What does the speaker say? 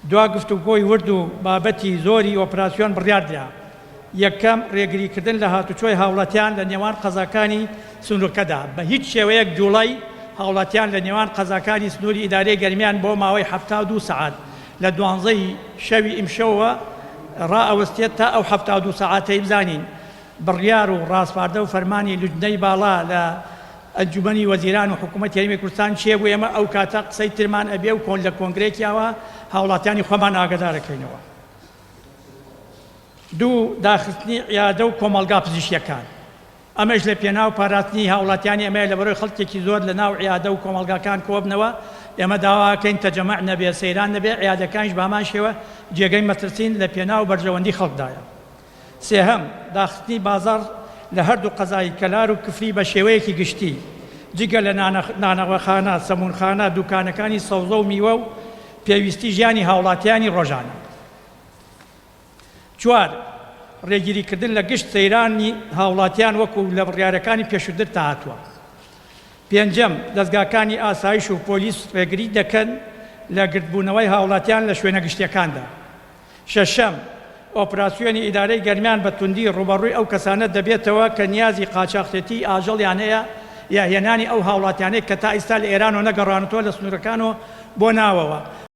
دوا گفتوگۆی ورد و بابەتی زۆری ئۆپراسیۆن بڕیاردرا. یەکەم، ڕێگریکردن لە هاتوچۆی هاوڵاتیان لە نێوان قەزاکانی سنورکەدا، بە هیچ شێوەیەک جوڵەی هاوڵاتیان لە نێوان قەزاکانی سنوری ئیدارەی گەرمیان بۆ ماوەی 72 سەعات لە دوانزەی شەوی ئیمشەوەوە ڕائەوەستێت تا ئەو 72 سەعاتەی بزانین بڕیار و ڕاسپاردە و فەرمانی لوجنەی باڵا لە ئەنجومەنی وەزیران و حکوومەتی هەرێمی کوردستان چیە بۆ ئێمە ئەو کاتە قسەی ترمان ئەبێ و کۆن لە کۆنگرەیەکی ئاوا هاوڵاتیانی خۆمان ئاگەدارەکەینەوە. دوو، داخستنی عیادە و کۆمەڵگا پزیشکیەکان، ئەمەش لە پێناو پاراستنی هاوڵاتیانی ئێمەیە لەبەرئەوەی خەڵکێکی زۆر لە ناو عیادە و کۆمەڵگاکان کۆبنەوە، ئێمە داواکەین تەجەمع نەبێ، سەیران نەبێ، عیادەکانیش بەهەمان شێوە جێگەی مەترسین لە پێناو بەرژەوەندی خەڵکدایە. سێهەم، داخستنی بازاڕ لە هەردوو قەزای کەلار و کفری بە شێوەیەکی گشتی، جگە لە نانەواخانە، سەموونخانە، دوکانەکانی سەوزە و میوە و پێویستی ژیانی هاوڵاتیانی ڕۆژانە. چوار، ڕێگیریکردن لە گشت سەیرانی هاوڵاتیان وەکو لە بڕیارەکانی پێشووتردا هاتووە. پێنجەم، دەزگاکانی ئاسایش و پۆلیس ڕێگری دەکەن لە گردبوونەوەی هاوڵاتیان لە شوێنە گشتیەکاندا. شەشەم، ئۆپراسیۆنی ئیدارەی گەرمیان بە توندی ڕووبەڕووی ئەو کەسانە دەبێتەوە کە نیازی قاچاخچێتیی ئاژەڵیان هەیە یا هێنانی ئەو هاوڵاتیانەی کە تا ئیستا لە ئێرانەوە نەگەڕاونەتەوە لە سنوورەکانەوە بۆ ناوەوە.